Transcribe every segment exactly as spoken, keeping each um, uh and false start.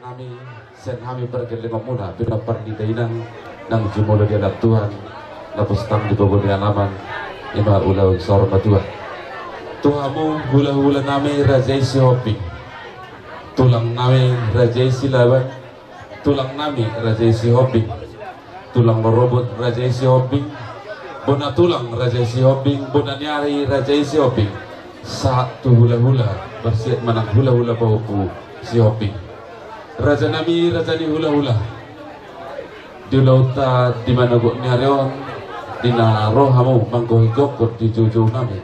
Nami, sian hami pargellengonmuna, pinompar ni dainang, nang jumolo di anak Tuhan, na pos tang di pogu ni alaman, i ma ulaon saur matua. Tu hamu hulahula nami raja i Sihombing, tulang nami raja i Silaban, tulang nami raja i Sihombing, tulang rorobot raja i Sihombing, bona tulang raja i Sihombing, bona ni ari raja i Sihombing, sahat tu hulahula parsiat manang hulahula pahompu Sihombing. Raja nami, raja ni hulahula, di ulaonta di manogot ni ari on, di na ro hamu manggohi gokhon di joujou nami,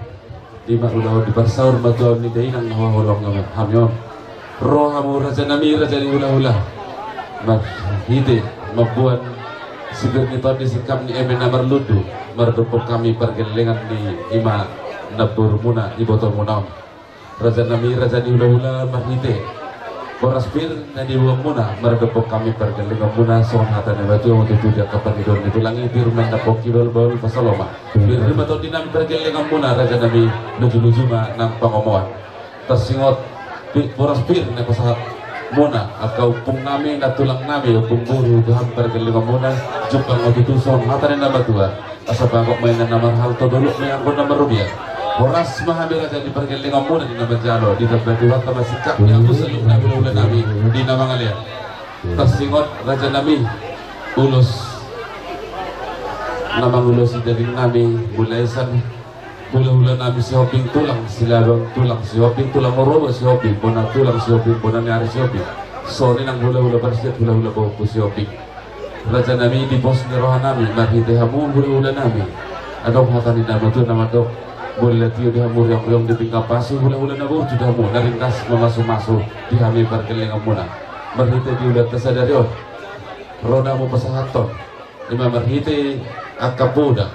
i ma ulaon di parsaur matuaon ni dainang na huhaholongi hami on. Ro hamu raja nami, raja ni hulahula, marhite mamboan sipir ni tondi singkap ni eme na marlundu, mardophon hami pargellengan ni i ma namborumuna, ibotomuna on. Raja nami, raja ni hulahula, marhite boras pir na niboanmuna, mardophon hami pargellengonmuna, songon hata ni natuatua ma tutu di angka pangidoan ni tulang i, pir ma na pongki, bahulbahul ma salongan. Pir ma tondi nami pargellengonmuna, raja nami, lujuluju ma nang pangomoan. Tarsingot pi-, boras pir na pasahatmuna, angka ompung nami, na tulang nami, ompung boru, tu hami pargellengonmuna, jumpang ma tutu songon hata ni natuatua. Asa bagot ma inna na marhalto, dolok ma angka na marrobean. Horas ma hami raja di pargellengonmuna di na manjalo, ditamba Tuhanta ma singkap ni hamu saluhutna hulahula nami di na mangalean. Tarsingot raja nami, ulos na mangulosi daging nami, mulai sian hulahula nami Sihombing, tulang Silaban, tulang Sihombing, tulang rorobot Sihombing, bona tulang Sihombing, bona ni ari Sihombing. Songon i nang hulahula parsiat, hulahula pahompu Sihombing. Raja nami, di pos ni roha nami, marhite hamu hulahula nami, adong hata ni natuatua na mandok: Molo tio di hamu riongriong, di pinggan pasu hulahula na burju di hamu, na ringgas mamasumasu di hami pargellengonmuna. Marhite di ulaonta sadari on, ro do hamu pasahathon, i ma marhite angka poda,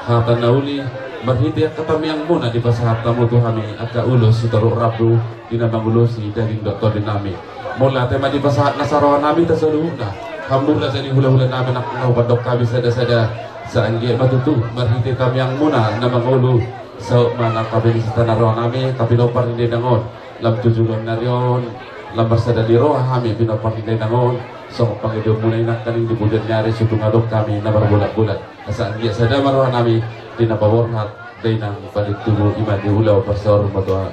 hata na uli, marhite angka tangiangmuna dipasahat hamu tu hami, angka ulos sitorop rambu di na mangulosi daging dohot tondi nami. Mauliate ma dipasahat nasa roha nami tu saluhutna. Hamu raja ni hulahula nami, nang na hupandok hami sadasada, sai anggiat ma tutu marhite tangiangmuna na mangolu, saut ma nang hami di sitana roha nami, hami pinompar ni dainang on, lam tu joloan ni ari on, lam marsada ni roha hami pinompar ni dainang on, songon pangidoanmuna i nangkaning di pudian ni ari, so tung adong hami na marbolatbolat. Asa anggiat sada ma roha nami di na paborhat dainang paling tubu, i ma di ulaon parsaur matua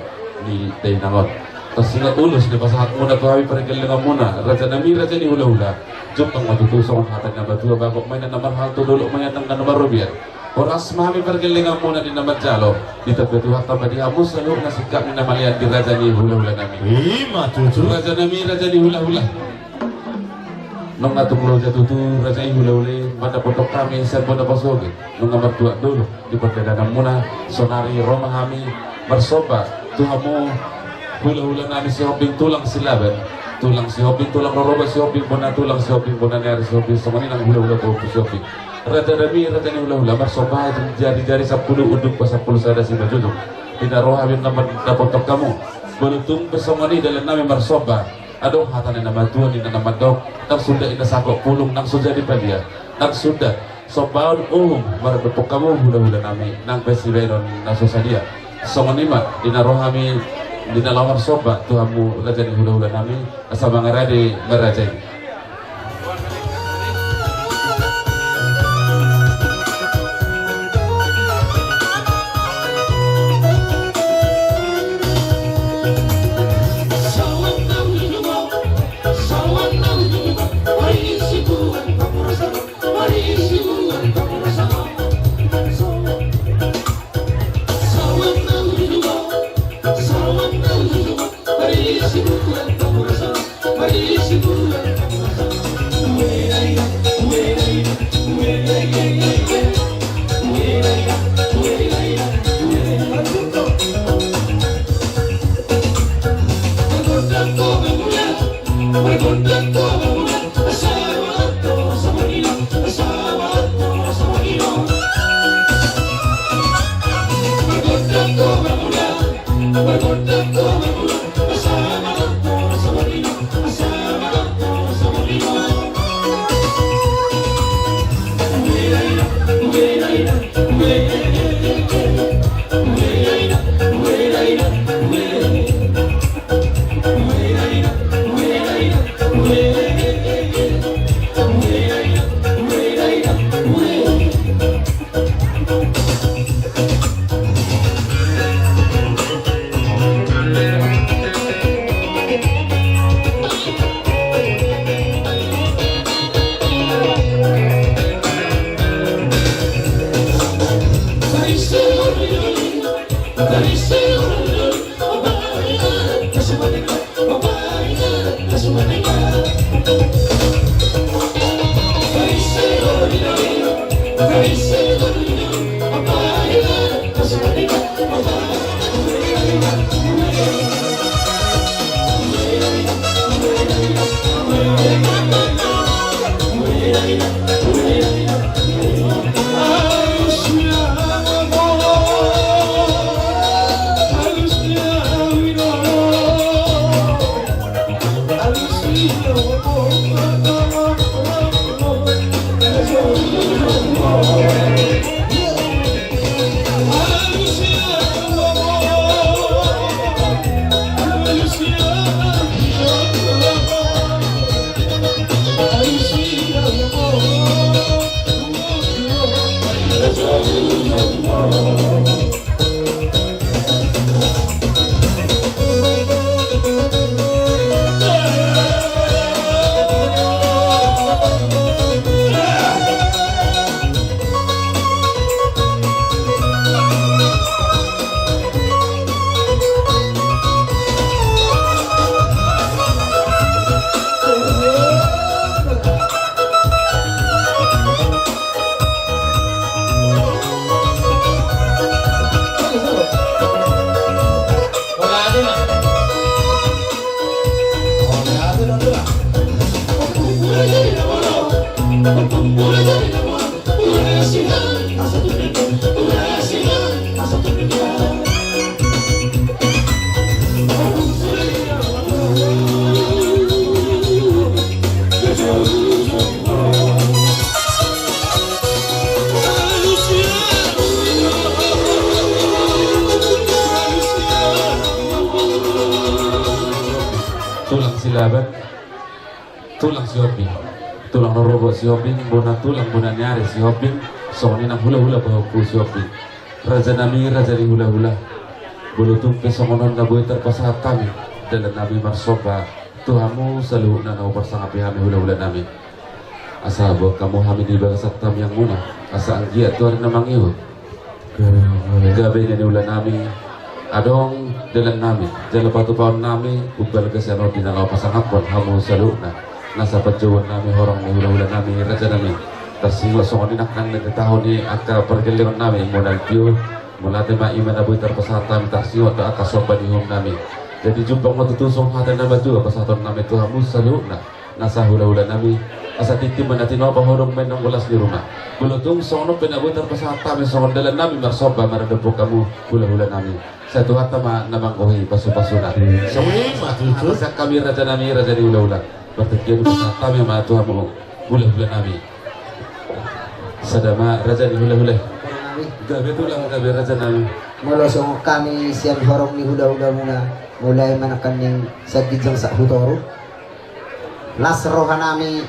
ni dainang on. Tarsingot ulos na pasahatmuna tu hami pargellengonmuna, raja nami, raja ni hulahula, jumpang ma tutu songon hata ni natuatua: Bagot ma inna na marhalto, dolok ma angka na marrobean. Horas ma hami pargellengonmuna di na manjalo, ditamba Tuhanta ma di hamu saluhutna singkap ni na mangalean, di raja ni hulahula nami. I ma tutu. Raja nami, raja ni hulahula, nunga tung loja tutu raja i hulahula i mandapothon hami sian bona pasoge, nunga martuat dolok di pardalananmuna. Saonari ro ma hami marsomba tu hamu hulahula nami Sihombing, tulang Silaban, tulang Sihombing, tulang rorobot Sihombing, bona tulang Sihombing, bona ni ari Sihombing, songon i nang hulahula pahompu Sihombing. Raja nami, raja ni hulahula, marsomba tu jarijari sampulu, unduk pasampulu sada simanjujung. Di na ro hami mandapothon hamu. Molo tung pe songon i dalan nami marsomba, adong hata ni natuatua ni na mandok: Nang suda inna sangkot pulung, nang so jadi palia. Nang suda sombaon uhum, mardophon hamu hulahula nami, nang pe sibahenon na so sadia. Songon i ma di na ro hami di na laho marsomba tu hamu raja ni hulahula nami, asa mangarade ma raja i. Tulang Silaban, tulang Sihombing, tulang rorobot Sihombing, bona tulang bona ni ari Sihombing, songon i nang hulahula pahompu Sihombing. Raja nami, raja ni hulahula, molo tung pe songon on na boi tarpasahat hami, dalan nami marsomba tu hamu saluhutna na huparsangapi hami hulahula nami. Asa boan hamu hami di bagasan tamiang muna, asa anggiat tu ari na mangihut gabe na niula nami, adong dalan nami, jala patupaon nami, umbalga sian on di na laho pasangaphon hamu saluhutna, nasa panjouon nami horong ni hulahula nami, raja nami. Tarsingot songon i nang na nitahon ni angka pargellengon nami, molo tio, molo ate ma i ma na boi tarpasahat hami, tarsingot do angka somba ni uhum nami. Jadi jumpang ma tutu songon hata na matua pasahaton nami tu hamu saluhutna, nasa hulahula nami, asa tintin ma na tinopa, hodong ma inong bolas ni ruma. Molo tung songon on pe na boi tarpasahat hami songon dalan nami marsomba maradophon hamu hulahula nami, sai Tuhanta ma na manggohi pasupasuna. Songon i ma tutu. Asa hami raja nami, raja ni hulahula, partingkian pasahat hami ma tu hamu hulahula nami. Sada ma raja ni hulahula. Gabe tulang, gabe raja nami. Molo songon hami sian horong ni hulahula muna, mulai ma nangkaning saginjang sahat tu toru. Las roha nami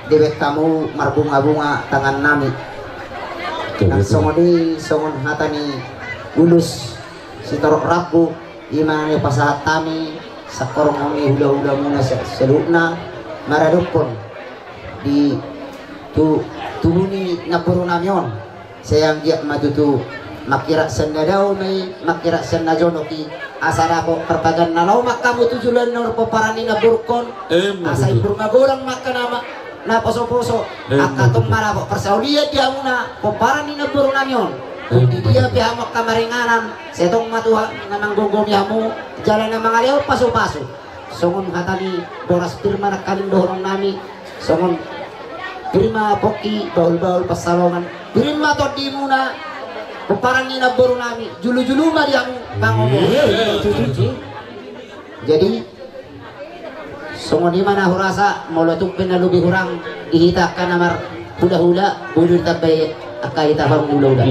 dibahen hamu, marbungabunga tangan nami. Nang songon i, songon hata ni ulos sitorop rambu, i ma na nipasahat hami sian horong ni hulahula muna sa-, saluhutna, maradophon di tu-, tubu ni namboru nami on. Sai anggiat ma tutu mangkirap sian na dao ma i, mangkirap sian na jonok i, asa dapot parbagan na laho ma hamu tu joloan ni pomparan ni namborungkon. Asa tutu. Imur magodang ma angka na ma-, na posoposo. Angka tong ma dapot parsaulian di hamuna pomparan ni namboru nami on. Di dia pe hamu angka maringanan, sai tong ma Tuhan na manggomgomi hamu, jala na mangalehon pasupasu. Songon hata ni boras pir ma nangkaning dohonon nami, songon pir ma pongki, bahulbahul pansalongan, pir ma tondimuna, pomparan ni namboru nami, julujulu ma di hamu pangomoan. Jadi songon i ma na hurasa, molo tung pe na lobi hurang di hita angka na mar hulahula, boi do ditambai angka hita pahompu hulahula.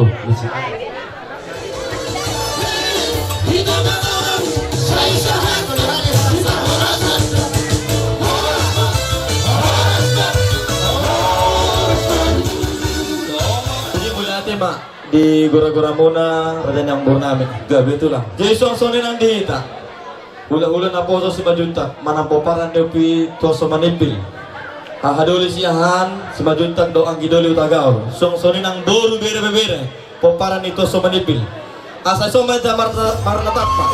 Jadi mauliate ma di goragoramuna, raja ni namboru nami. Gabe tulang. Jadi songon i nang di hita. Hulahula naposo Simanjuntak, manang pomparan ni ompu i Toso Manimpil. Haha doli Siahaan, Simanjuntak dohot anggi doli Hutagaol. Songon i nang boru, bere, ibebere, pomparan ni Toso Manimpil. Asa ison ma hita mar-, marnatampak.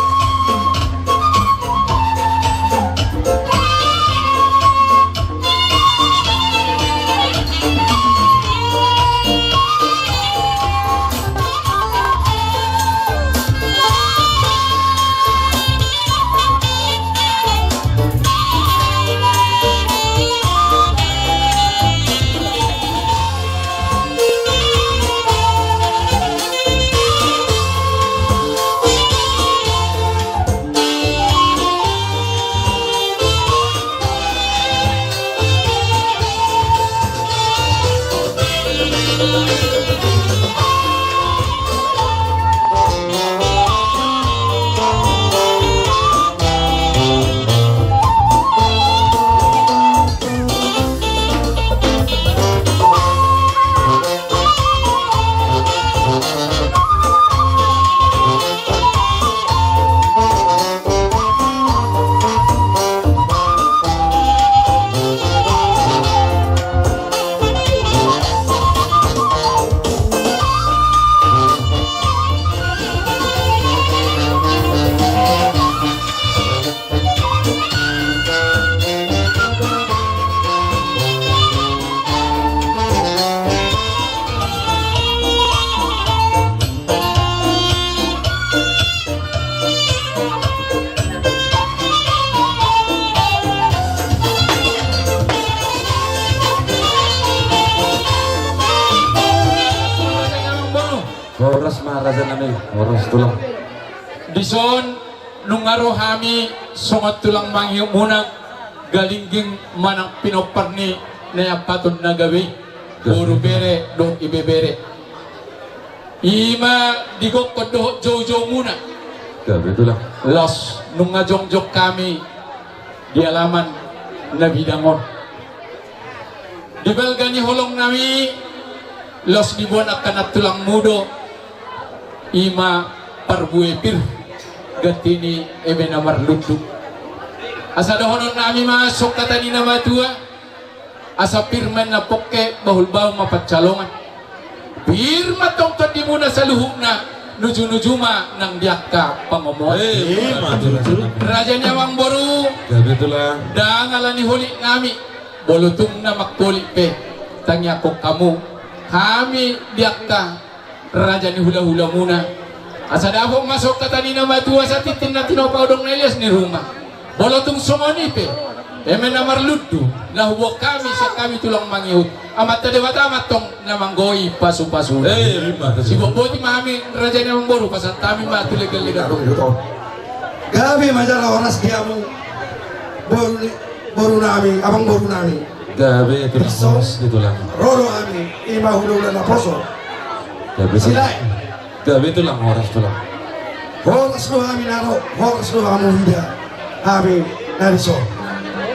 Horas tulang. Dison nunga ro hami songon tulang mangihutmuna, galingging manang pinompar ni na niampaton na gabe i, boru bere dohot ibebere. I ma di gokhon dohot joujoumuna. Gabe tulang. Laos nunga jongjong hami di alaman na bidang on. Di balga ni holong nami, laos diboan angka nantulangmu do, i ma parbue pir, ganti ni eme na marlundu. Asa dohonon nami ma songon hata ni na matua, asa pir ma inna pongke, bahulbahul ma pansalongan. Pir ma tongtong di muna saluhutna, nujunuju ma nang di angka pangomoan. Eh, ima tutu. Raja ni amangboru. Gabe tulang. Ndang ala ni holit nami, molo tung na mangholit pe, tangiangkon hamu hami di angka raja ni hulahulamuna. Asa dapot ma songon hata ni na matua, asa tintin na tinopa, odong na iles ni ruma. Molo tung songon i pe eme na marlundu na huboan hami sian hami tulang mangihut, Amanta Debata ma antong na manggohi pasupasuna. Eh, ima tutu. Siboan boti ma hami raja ni amangboru, pasahat hami ma tu leganlegan. Gabe ma jala horas di hamu, boru ni, boru nami, amangboru nami. Gabe tulang. Dison horas di tulang. Ro do hami, i ma hulahula naposo. Gabe tulang. Silae. Gabe tulang, horas tulang. Horas do hami na ro, horas do hamu huida, hami na dison.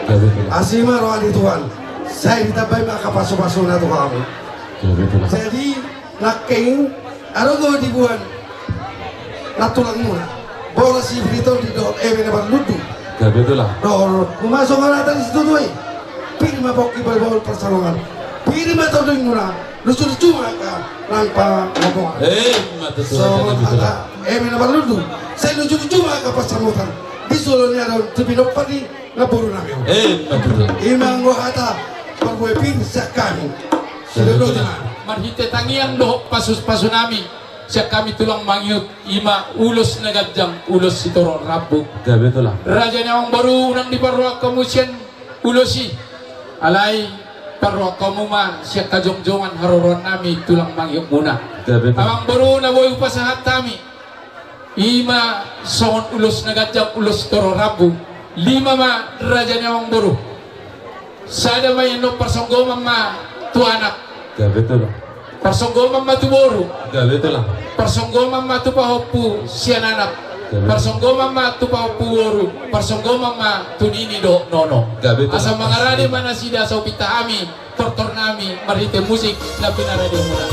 Gabe tulang. Asi ma roha ni Tuhan, sai ditambai ma angka pasupasuna tu hamu. Gabe tulang. Jadi nangkin adong do diboan nantulangmuna, boru Sipri Tondi dohot eme na marlundu. Gabe tulang. Dohot, ima songon hata ni situtu i. Pir ma pongki, bahulbahul pansalongan. Pir ma tondimuna, nujunuju ma angka nang pangomoan. Eh, ima tutu. Songon hata eme na marlundu, sai nujunuju ma angka pansamotan. Di jolo ni ari on tu pinompar ni namboru nami on. Eh, ima tutu. I ma anggo hata parbue pir sian hami. Sidodoti ma. Marhite tangiang dohot pasupasu nami sian hami tulang mangihut, i ma ulos na ganjang, ulos sitorop rambu. Gabe tulang. Raja ni amangboru, unang diparrohahon hamu sian ulos i. Alai parrohahon hamu ma sian hajongjongan haroroan nami tulang mangihutmuna. Gabe tulang. Amangboru, na boi hupasahat hami, i ma songon ulos na ganjang, ulos sitorop rambu. Lima ma, raja ni amangboru. Sada ma i, annon parsonggoman ma tu anak. Gabe tulang. Parsonggoman ma tu boru. Gabe tulang. Parsonggoman ma tu pahompu sian anak. Gabe. Parsonggoman ma tu pahompu boru. Parsonggoman ma tu nini dohot nono. Gabe tulang. Asa mangarade ma nasida, asa hupinta hami tortor nami marhite musik na pinaradeon muna.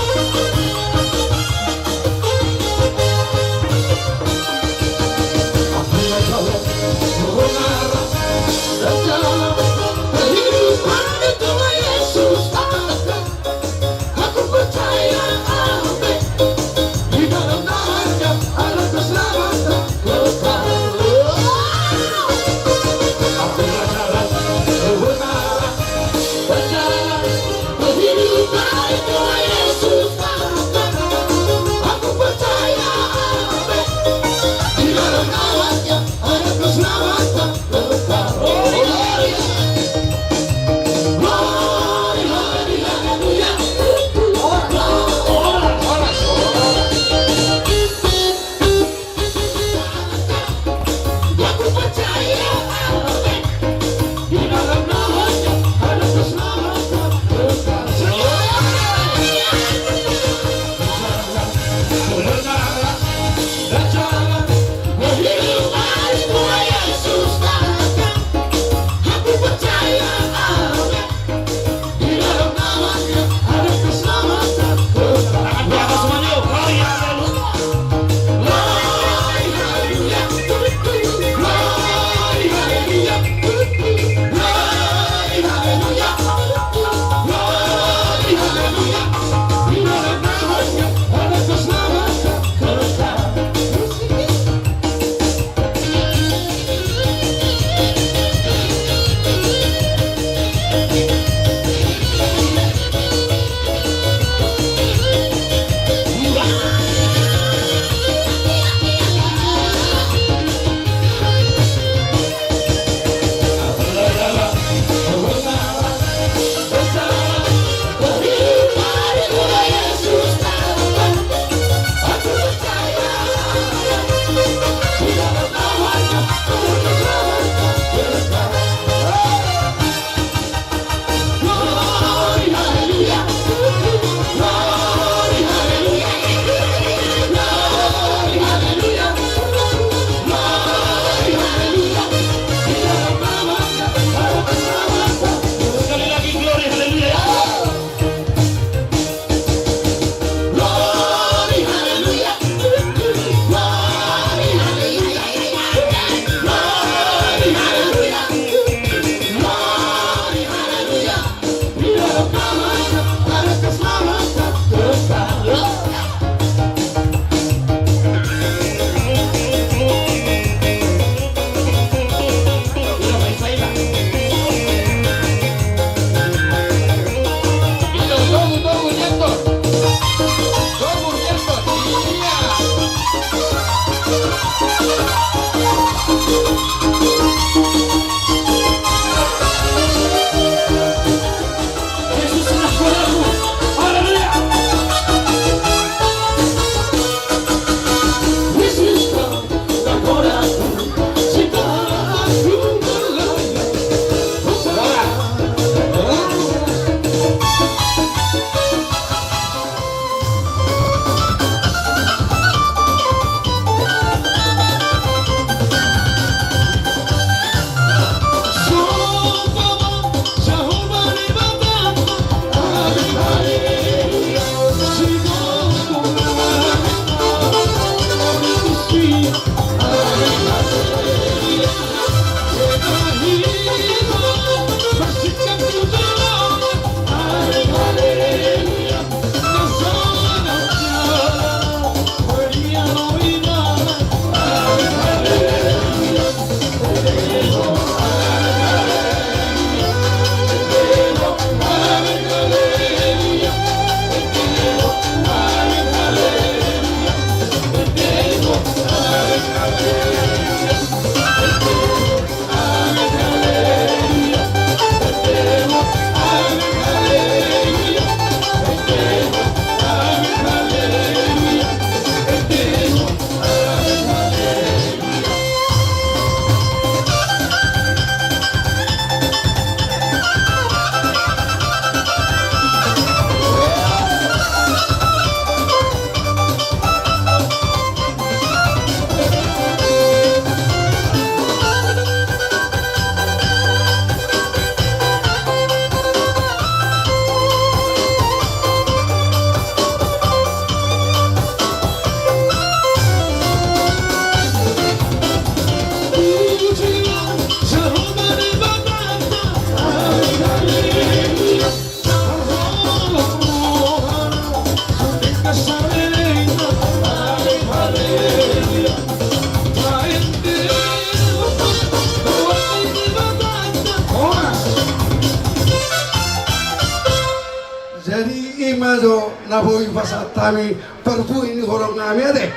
Ajo na boi pasahat hami parbue ni horong nami ate.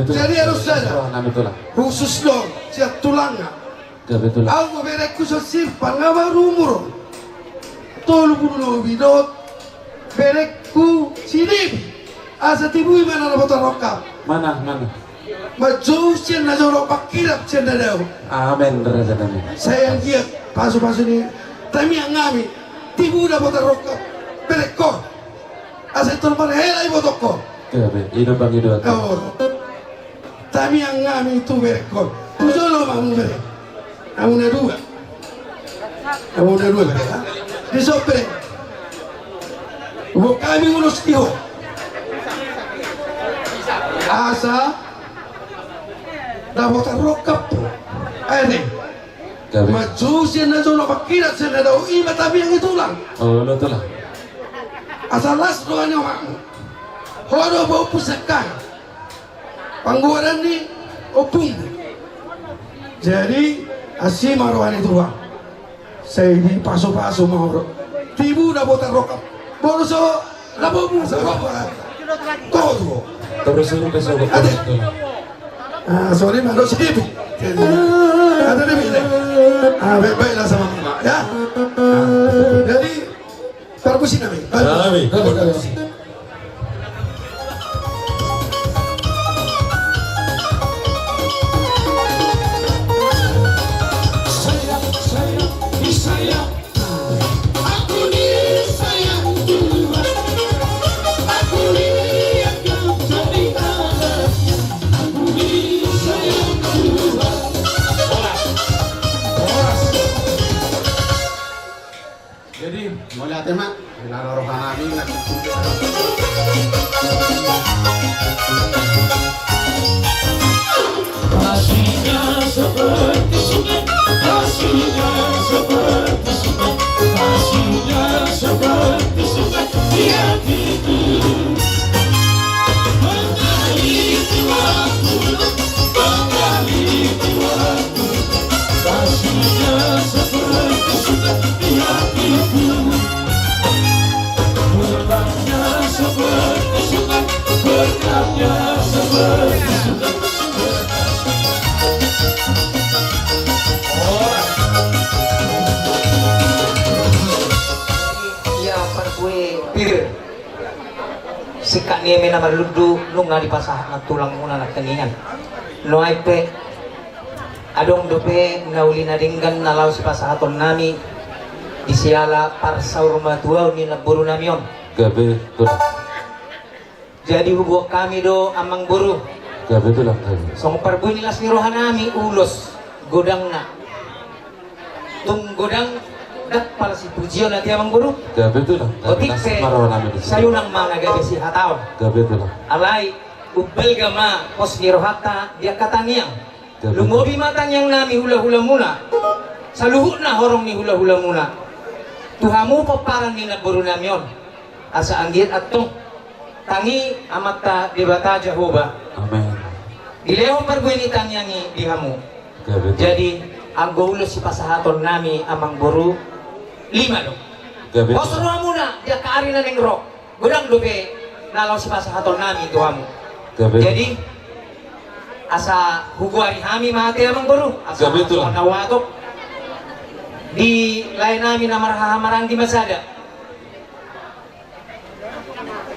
Jadi harus sada. Khusus do sian tulangna. Au ma berengku so sirpan nga marumur tolu pulu lobi dohot berengku si Debi. Asa tibu i ma na dapotan rongkap. Mana, mana? Manjou sian na jolo, pangkilap sian na dao. Amen, raja nami. Sai anggiat pasupasu ni tamiang nami, tibu dapotan rongkap berengkon. Asa tol marhela ibotongkon. Tamiang nami tu berengkon. Tu jolo ma hamu bereng. Hamu na dua. Hamu na dua bereng. Dison bereng. Boan hami ulos di ho. Asa dapotan rongkap. Ayo deh. Manjou sian na jolo, pangkilap sian na dao, i ma tamiang ni tulang. Asa las roha ni omakmu. Ho do pahompu sian hami. Panggoaran ni ompungmu. Jadi asi ma roha ni tulang. Sai dipasupasu ma ho. Tibu dapotan rongkap. Bolo so labomu so. Toho tu ho. Terus suruh ke sobat. Ate. Ah, sorry, Mano, si Debi. Ada Debi, ya? Ah, baik, baiklah sama Mama, ya. Ah, jadi, perkusi nami. Nami. Perkusi. Jadi, mauliate ma, di na roha nami, na Kasihnya seperti sungai, kasihnya seperti sungai, kasihnya seperti sungai di hatiku. Mengalir di waktu, mengalir di waktu, kasihnya seperti sungai di hatiku. Berkatnya seperti sungai, berkatnya seperti sungai. Ia parbue pir. Singkat ni eme na marlundu, nunga dipasahat na tulangmuna na keningan. Nuaeng pe adong dope na uli na denggan na laho sipasahaton nami di siala parsaurmatuaon ni namboru nami on. Gabe tulang. Jadi huboan hami do amang boru. Gabe tulang, gabe. Songon parbue ni las ni roha nami ulos godangna. Tung godang ndang pala sipujion ate amang boru. Gabe tulang, gabe. Otik pe sai unang ma na gabe sihataon. Gabe tulang. Alai umbalga ma pos ni rohanta di angka tangiang. Gabe tulang. Lumobi ma tangiang nami hulahulamuna. Saluhutna horong ni hulahulamuna. Tu hamu pomparan ni namboru nami on. Asa anggiat antong tangi Amanta Debata Jahowa. Amen. Dilehon parbue ni tangiang i di hamu. Gabe tulang. Jadi anggo ulos sipasahaton nami amang boru lima do. Gabe tulang. Pos rohamuna di angka ari na naeng ro. Godang dope na laho sipasahaton nami tu hamu. Gabe tulang. Jadi asa hugoari hami ma ate amang boru. Asa gabe tulang. Asa na huhatop. Dilae nami na marhahamaranggi ma sada.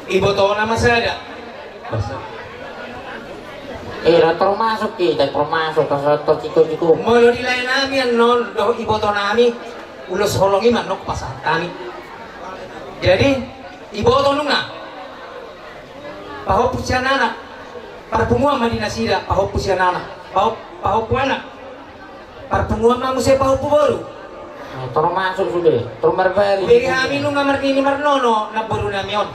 Ibotona ma sada. Ira termasuk kita, termasuk, termasuk, termasuk. Molo dilae nami annon dohot iboto nami, ulos holong i ma annon pasahat hami. Jadi iboto nunga pahompu sian anak. Parpunguan ma di nasida pahompu sian anak. Pahompu anak. Parpunguan ma muse pahompu boru. Tor masuk sude, tor marbari. Beri hami nunga marnini marnono namboru nami on.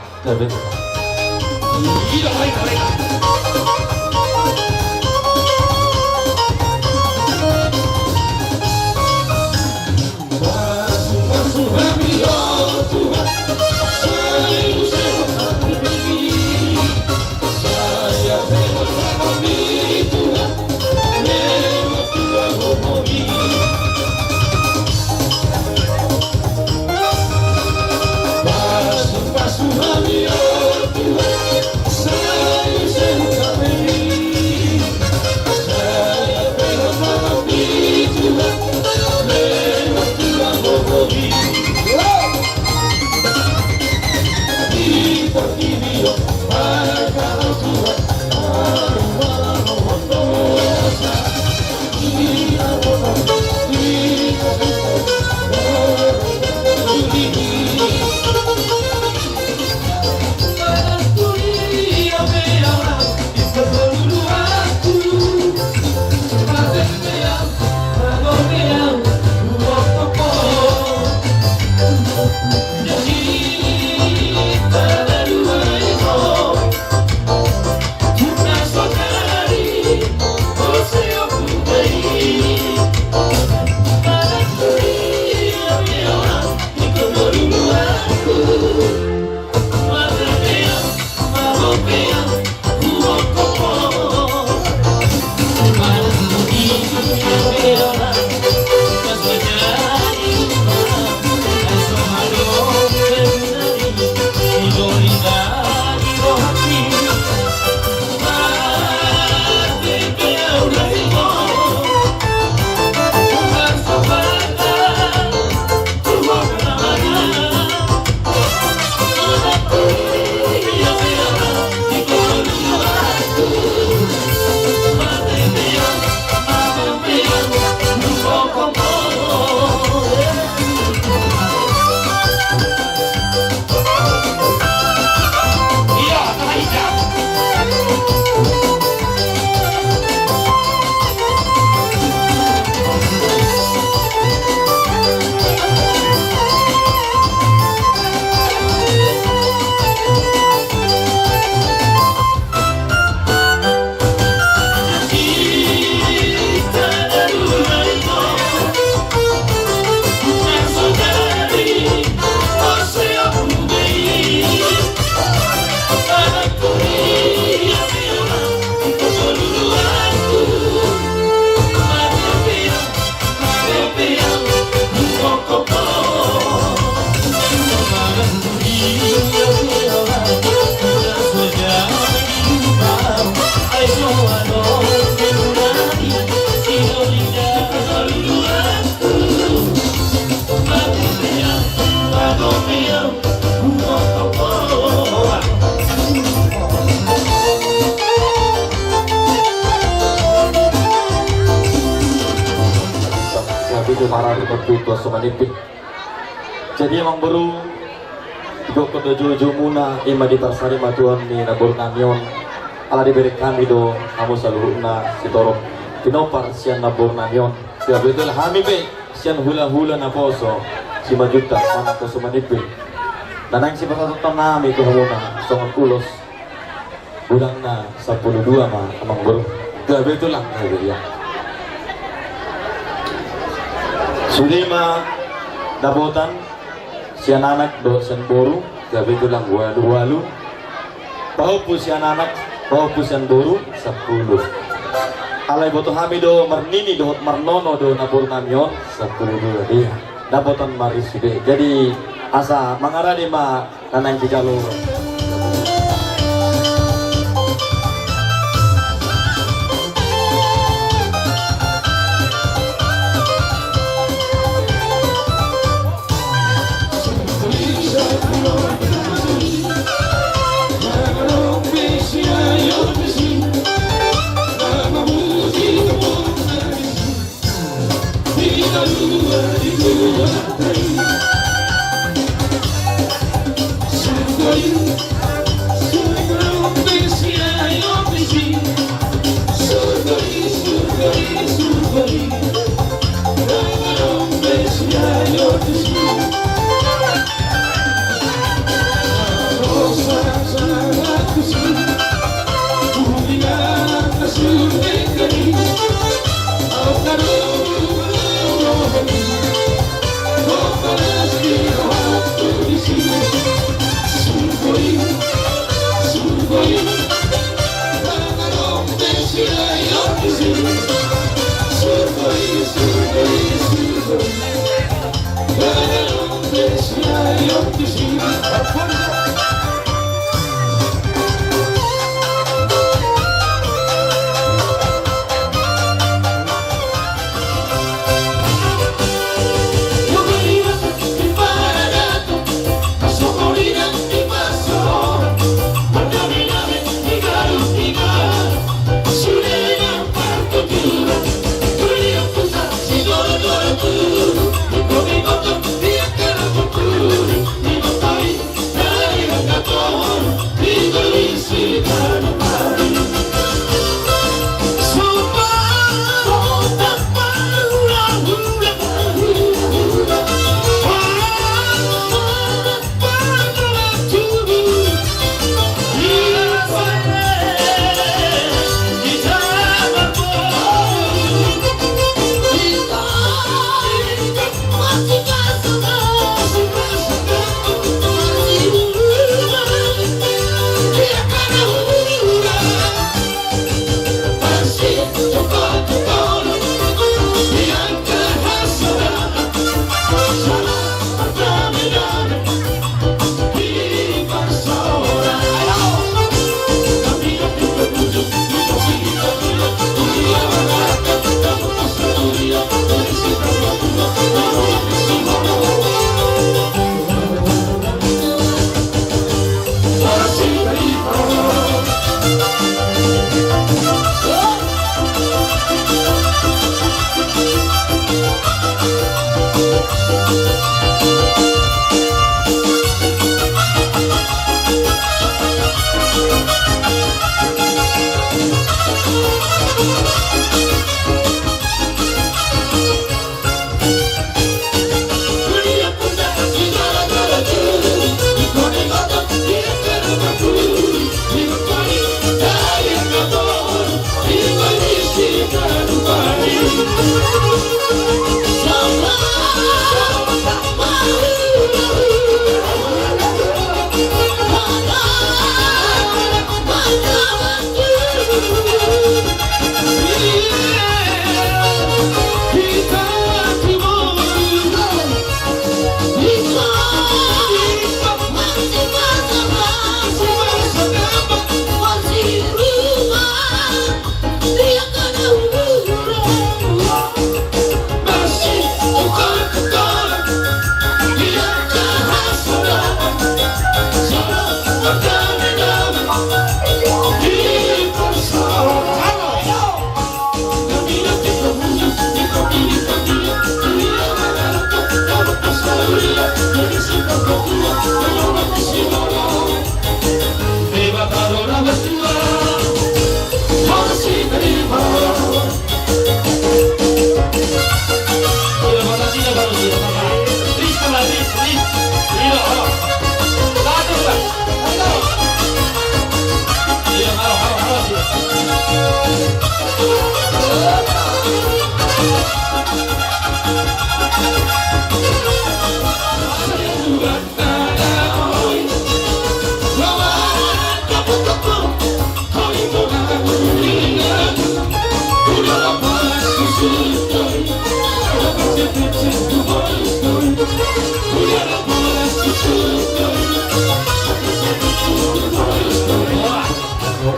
Paradu partutu so manimpe. Jadi amangboru, digokkon do joujou muna, ima di parsarimatua ni namboru nami on. Ala dibereng hami do hamu saluhutna sitorop pinompar sian namboru nami on. Gabe tulang hami pe sian hulahula naposo Simanjuntak manang Poso Manimpe. Na naeng sipasahaton nami tu hamuna songon ulos. Godangna sampulu dua ma amangboru. Gabe tulang, gabe ia. Sude ma dapotan sian anak dohot sian boru, gabe tulang ualu ualu. Pahompu sian anak, pahompu sian boru sampulu. Alai boto hami do marnini dohot marnono do namboru nami on, sampulu dua dia. Dapotan ma ris sude. Jadi asa mangarade ma na naeng dijalo.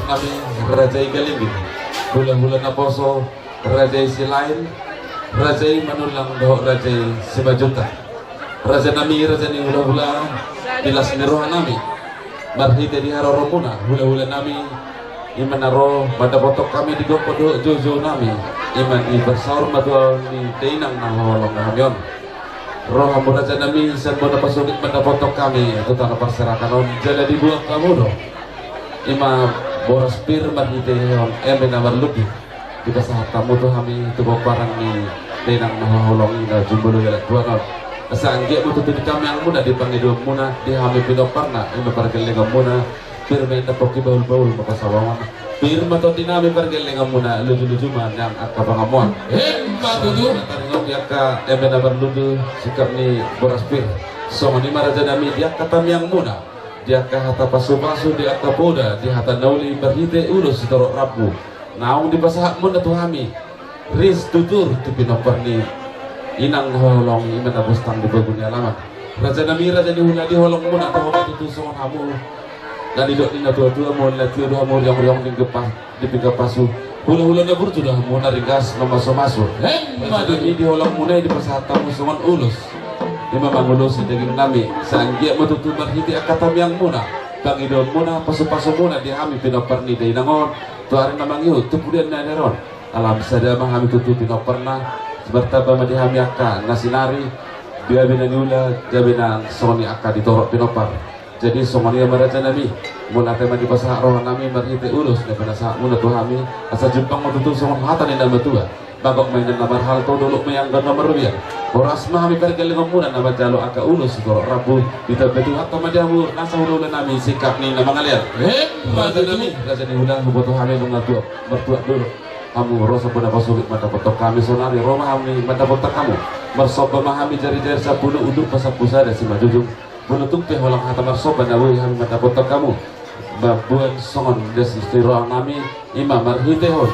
Nami Raja i Galingging, hulahula naposo Raja i Silaen, Raja i Manullang dohot Raja i Simanjuntak. Raja nami, raja ni hulahula, di las ni roha nami, marhite di haroro muna hulahula nami, i ma na ro mandapothon hami di gokhon dohot joujou nami, i ma di parsaur matua ni dainang na haholongan hami on. Ro hamu raja nami sian bona pasogit mandapothon hami tu tano parserahan on, jala diboan hamu do i ma boras pir marhitehon eme na marlundu. Dipasahat hamu tu hami tu pomparan ni dainang na haholongan i na jumolo i anak tuan on. Asa anggiat ma tutu di tamiang muna, di pangidoan muna di hami pinomparna, i ma pargellengon muna, pir ma inna pongki bahul-bahul ma pasahaton. Pir ma tondi nami pargellengon muna, luju-luju ma nian angka pangamoan. Emma tutu. Taringot di angka eme na marlundu singkap ni boras pir. Songon i ma raja nami di angka tamiang muna, di angka hata pasu-pasu, di angka poda, di hata na uli marhite ulos sitorop rambu. Naung dipasahat muna tu hami ris tutur tu pinompar ni inang na holong i ma na bustang di pogu ni alaman. Raja nami, raja ni hula, di holong muna taho ma tutu songon hamu na nidok ni na tua-tua, molo na tio do hamu riong-riong di pinggan pasu, hula-hula na burju do hamu na ringgas mamasu-masu. Emma tutu. Raja nami, di holong muna i dipasahat hamu songon ulos i ma mangulosi daging nami. Asa anggiat ma tutu marhite angka tamiang muna, pangidoan muna, pasu-pasu muna di hami pinompar ni dainang on tu ari na mangihut tu pudian ni ari on. Alai sada ma hami tutu pinomparna, martamba ma di hami angka na sinari, gabe na niula, gabe na songon i angka ditorop pinompar. Jadi songon i ma raja nami, mauliate ma dipasahat roha nami marhite ulos na pinasahat muna tu hami, asa jumpang ma tutu songon hata ni na matua. Bagok ma inna na marhalto, dolok ma anggo na marugian. Horas ma hami pargellengon muna na manjalo angka ulos sitorop rambu, ditambai Tuhanta ma di hamu nasa hula-hula nami singkap ni na mangalean. Emma tutu. Raja nami, raja ni hula, huboto hami nunga tuak martuak do hamu ro sian bona pasogit mandapothon hami, saonari ro ma hami mandapothon hamu. Marsomba ma hami jari-jari sampulu, unduk pasampu sada simanjujung. Molo tung pe holan hata marsomba na boi hami mandapothon hamu, mamboan songon das ni roha nami, i ma marhitehon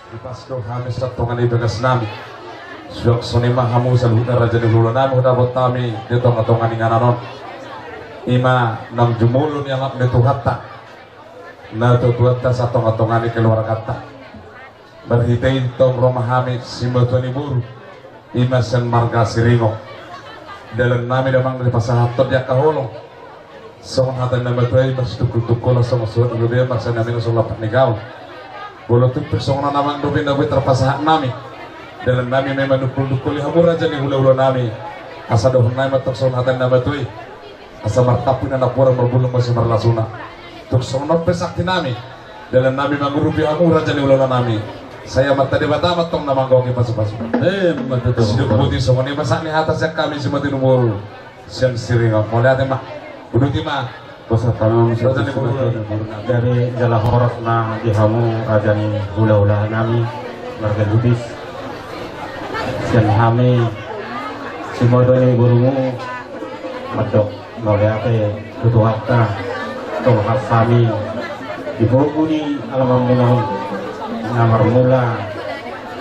Dipasahat hami sian tonga ni bagas nami. Suang songon i ma hamu saluhutna raja ni hulahula nami, hudapot hami di tonga-tonga ni inganan on. I ma naung jumolo ni anak ni Tuhanta, natuatuanta sian tonga-tonga ni keluarganta. Marhite i tong ro ma hami simatua ni boru, i ma sian marga Siringo. Dalan nami damang dipasahathon di angka holong. Songon hata ni na matua i, masitungkol-tungkol songon surat ni lobei, marsian nami na songon lampak ni gaol. Molo tung pe songon on damang dope na boi tarpasahat nami, dalan nami ma i manungkol-nungkoli hamu raja ni hulahula nami. Asa dohonon nami ma tong songon hata ni na matua i. Asa martampuina napuran, marbulung ma simarlasuna. Tung songon on pe sakti nami, dalan nami mangurupi hamu raja ni hulahula nami. Sai Amanta Debata ma tong na manggohi pasu-pasu. Emma tutu. Sidung boti, songon i ma sahat ni hata sian hami simatua ni boru sian Siringo. Mauliate ma. Uduti ma. Raja ni boru. Gabe jala horas ma di hamu raja ni hulahula nami, marga Lubis. Sian hami simatua ni borumu mandok mauliate tu Tuhanta, tolhas hami di pogu ni alamanmuna on, na marmula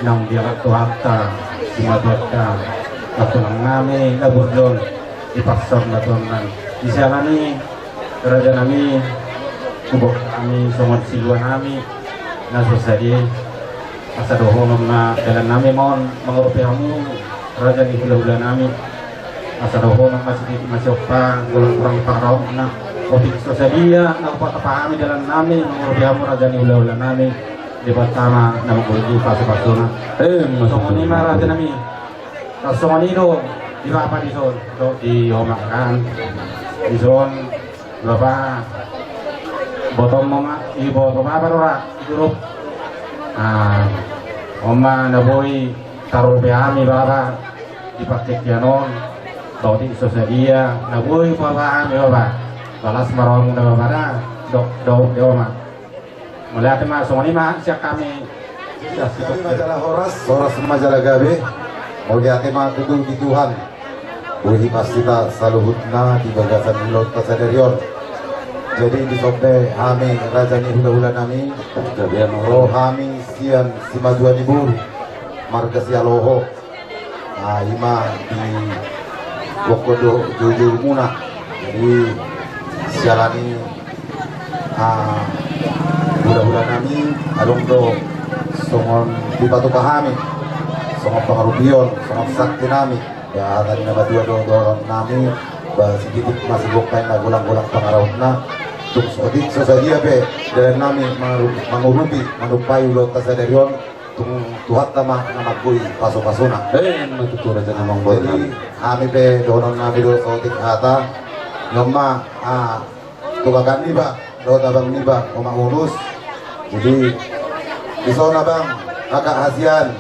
naung diangkat Tuhanta simatuanta, na tulang nami na burju on, di parsaurmatuaon nami. Di siala ni i, raja nami, huboan hami songon silua nami na so sadia i. Asa dohonon ma dalan nami ma on mangurupi hamu raja ni hulahula nami. Asa dohonon ma sitik ma siompa, golang-golang pangarahutna. Otik so sadia na hupatapa hami dalan nami mangurupi hamu raja ni hulahula nami, Debata ma na manggohi pasu-pasuna. Emma tutu. Songon i ma raja nami. Tarsongon i do di bapa dison, do di omak kan. Dison bapa, botom ma, iboto bapa do ra, i grup. Ah, on ma na boi tarupi hami bapa di partingkian on. Ba otik so sadia na boi bapa hami bapa. Balas ma rohamuna bapa da, dok, dok, di omak. Mauliate ma, songon i ma sian hami. Gabe ma jala horas, horas ma jala gabe. Mauliate ma tutu di Tuhan. Boi hupasita saluhutna di bagasan ulaonta sadari on. Jadi dison pe hami raja ni hulahula nami, ro hami sian simatua ni boru marga Sihaloho. Ah, i ma di gokhon dohot joujoumuna. Jadi siala ni i, ah, hulahula nami, adong do songon dipatupa hami, songon pangarupion, songon sakti nami. Ba hata ni na matua do dohonon nami, ba sikitik ma sigompa i na golang-golang pangarahutna. Tung so otik so sadia pe dalan nami mangurupi, mangurupi, manumpai ulaonta sadari on. Tung Tuhanta ma na manggohi pasu-pasuna. Emma tutu raja na manggohi. Jadi hami pe dohonon nami do saotik hata. Ni on ma, ah, tu kakak niba dohot abang niba, omak Unus. Jadi dison abang, kakak hasian,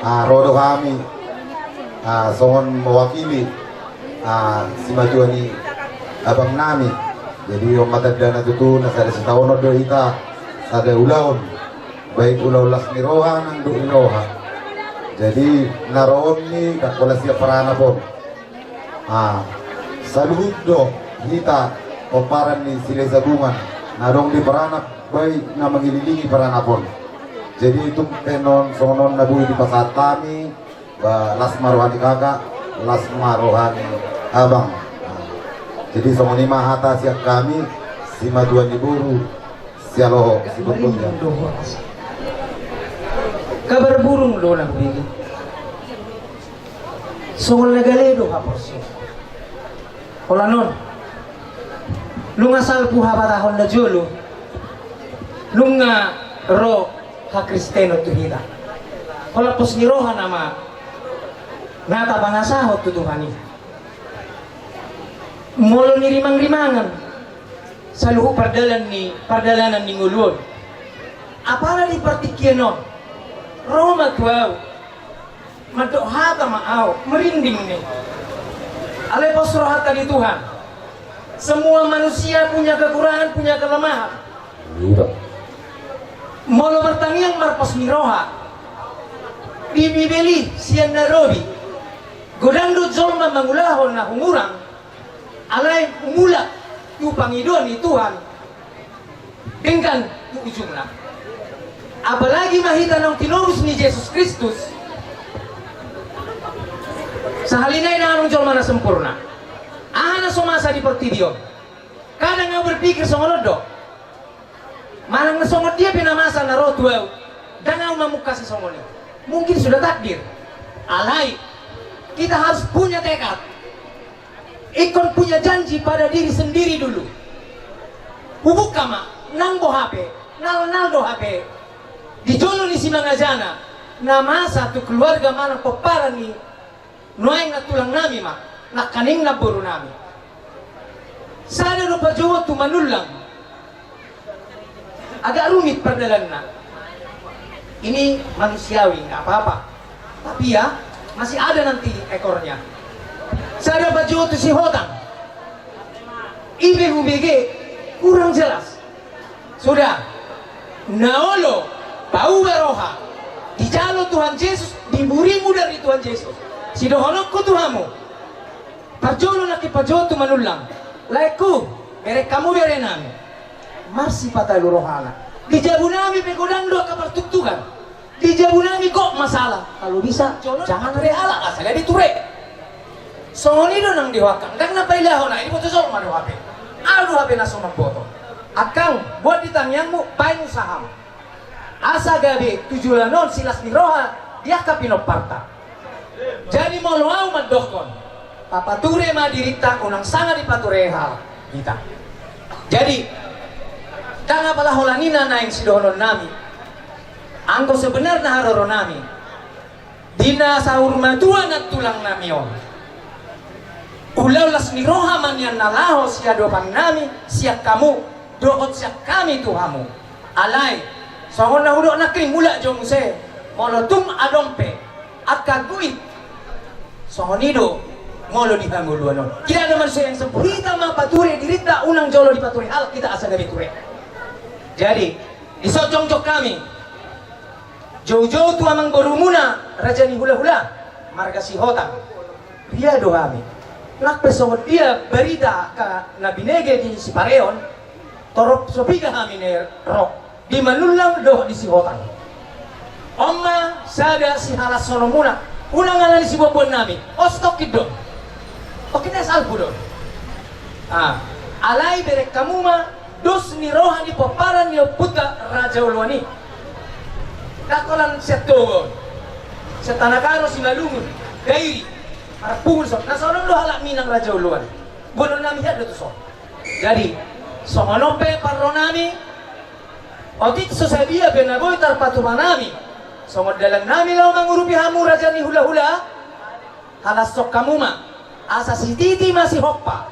ah, ro do hami, ah, songon mewakili, ah, simatua ni abang nami. Jadi on ma tandana tutu na sada sitaonon do hita, sada ulaon, baik ulaon las ni roha nang dohot ni roha. Jadi na ro on i ndang pola sian paranap on. Ah, saluhut do hita pomparan ni Silahisabungan na adong di paranap, baik na mangililingi paranap on. Jadi tung pe songon on na boi dipasahat hami, ba las ma roha ni kakak, las ma roha ni abang. Jadi songon i ma hata sian hami, simatua ni boru, sialoho, siboto. Kabar burung do na hubege. Songon na gale do haporseaon. Holan on, nunga salpu habatahon na jolo, nunga ro hakristenon tu hita. Holan pos ni roha nama na tapangasahon tu Tuhan i. Molo nirimangrimangan saluhut pardalan ni, pardalanan ni ngolu on, apala di partingkian on, ro ma tu ahu, mandok hata ma ahu, merinding ne. Alai pos rohanta di Tuhan. Semua manusia punya kekurangan, punya kelemahan. Molo martangiang marpos ni roha, di Bibel i sian na robi, godang do jolma mangulahon na hurang, alai mulak tu pangidoan ni Tuhan denggan tu ujungna. Apalagi ma hita naung tinobus ni Jesus Kristus. Sahali nai ndang adong jolma na sempurna. Aha na so masa di portibi on? Kadang ahu berpikir songon on do. Manang na songon dia pe na masa na ro tu ahu, ndang ahu mamungka sisongon i. Mungkin sudah takdir. Alai, kita harus punya tekad. Ingkon punya janji pada diri sendiri dulu. Hubuka ma, nang boha pe, nalnal do hape di jolo ni simangajana na masa tu keluarga manang pomparan ni nuaeng nantulang nami ma, nangkaning namboru nami. Sada do pajou tu Manullang. Agak rumit pardalanna. Ini manusiawi, nggak apa-apa. Tapi ya, masih ada nanti ekornya. Sada pajou tu Sihotang. I pe hubege kurang jelas. Sudah. Na olo pauba roha, dijalo Tuhan Jesus, diburi mudar ni Tuhan Jesus. Sidohononku tu hamu. Parjolo nangkin pajou tu Manullang. Laengku, bereng hamu bere nami. Marsipatalu rohana. Di jabu nami pe godang do angka partuktukan. Di jabu nami gok masalah. Kalau bisa, jangan ture halak, asa gabe ture. Songon i do nang di ho, angkang. Ndang na pailahon, ai diboto jolma do hape. Ahu do hape na so mamboto. Angkang, buat di tangiangmu, baen usaham. Asa gabe tu joloan on silas ni roha di angka pinomparta. Jadi molo ahu mandokkon, papature ma dirinta, unang sanga dipature halak hita. Jadi, ndang apala holan i na naeng sidohonon nami. Anggo sebenarna haroro nami, di na saur matua nantulang nami on, ulaon las ni roha ma nian na laho siadopan nami sian hamu dohot sian hami tu hamu. Alai, songon na hudok nangkin, mulak jo muse, molo tung adong pe angka guit, songon i do molo di hangoluan on. Tidak ada manusia yang sempurna. Hita ma pature dirinta, unang jolo dipature halak hita asa gabe ture. Jadi, dison jongjong hami, joujou tu amangborumuna, raja ni hulahula, marga Sihotang. Ria do hami. Nang pe songon dia barita angka na binege di Sipareon, torop so piga hami na ro, di Manullang dohot di Sihotang. On ma sada sihalashononmuna, unang alani siboanboan nami, os tongkin do. Tongkin es alpu do. Ah, alai bereng hamu ma dos ni roha ni pomparan ni ompunta Raja Oloan i. Ndang holan sian Toga on. Sian Tanah Karo, Simalungun, Dairi, Marpungu dison. Na songon do halak Minang Raja Oloan. Boanonnami hian do tuson. Jadi, songon on pe parronami, otik so sadia pe na boi tarpatupa nami, songon dalannami laho mangurupi hamu raja ni hulahula, halashon hamu ma, asa sititi ma sihompa,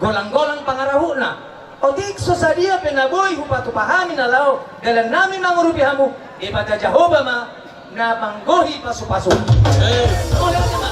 golanggolang pangarahutna. Otik so sadia pe na boi hupatupa hami na laho dalannami mangurupi hamu, Debata Jahowa ma na manggohi pasupasu. Mauliate ma.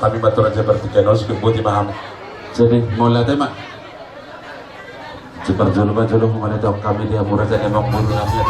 Hami ma tu raja partingkian on, sude boti ma hami. Jadi mauliate ma. Siparjolo ma jolo mauliate hami di hamu raja ni amangboru nami.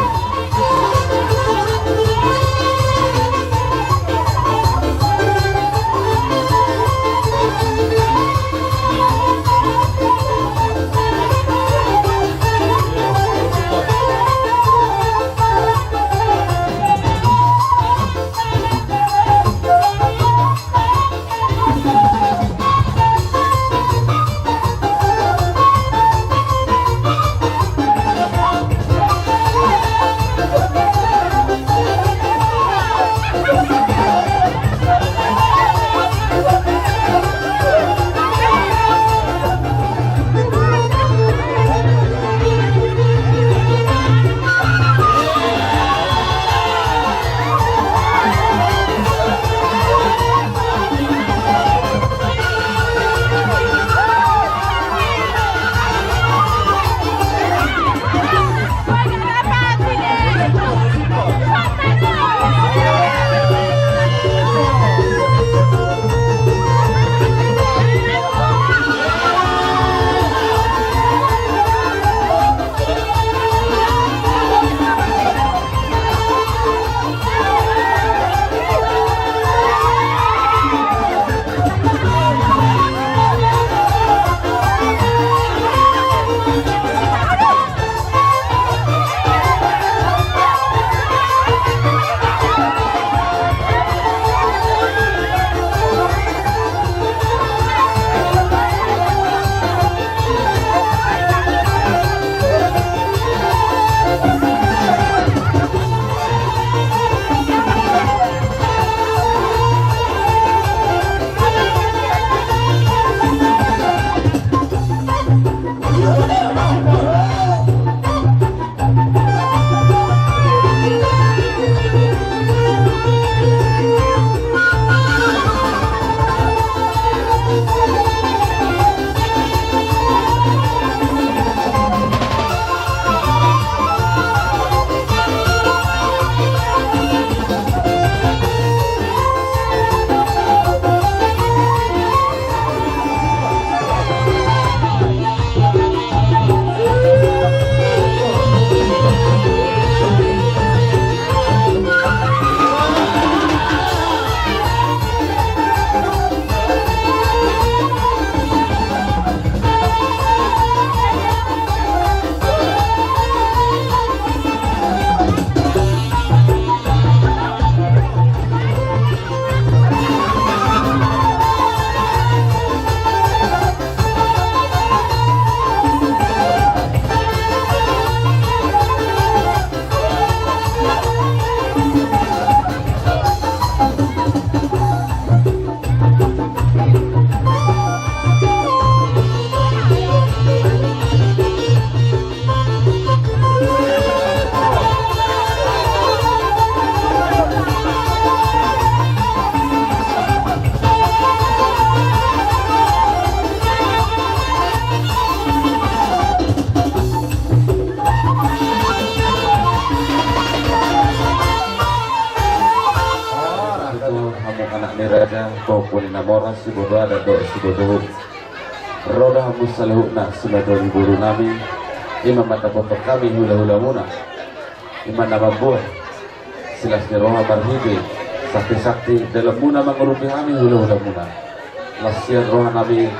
Hamu anak ni raja, pahompu ni na mora, siboto adat dohot siboto uhum. Ro do hamu saluhutna simatua ni boru nami, i ma mandapothon hami hulahulamuna. I ma na mamboan silas ni roha marhite sakti-sakti dalanmuna mangurupi hami hulahulamuna. Las sian roha nami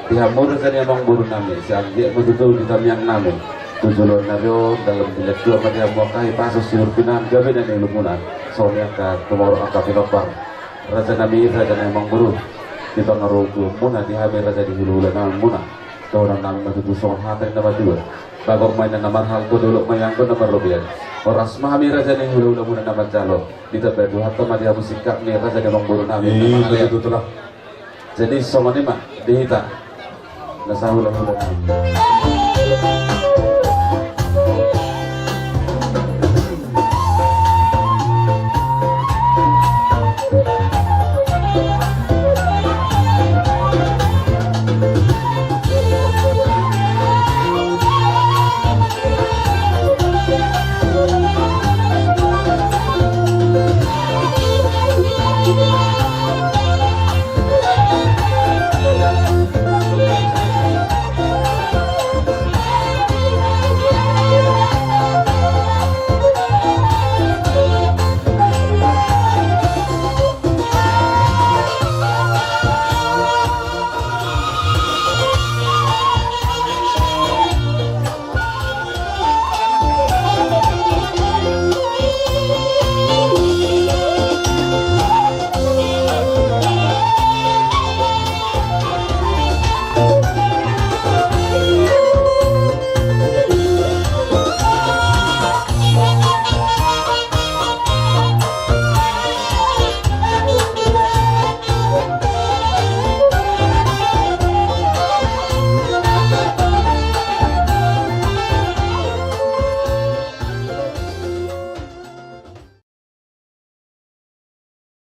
di hamu raja ni amangboru nami, sai anggiat ma tutu di tamiang nami tu joloan ni ari on, dalan di landuan ma di hamu angka hipas, siurupi nami gabe na niulumuna. Songon i angka tumorop angka pinompar raja nami, raja ni amangboru, di pangarupion muna di hami raja ni hulahulamuna. Dohonon nami ma tutu songon hata ni na matua: Bagok ma inna na marhalto, dolok ma ianggo na marrobean. Horas ma hami raja ni hulahulamuna na manjalo, ditambai Tuhanta ma di hamu singkat ni raja ni amangboru nami. I, na mangalean. Betul, tulang. Jadi songon i ma di hita na sahulahula nami.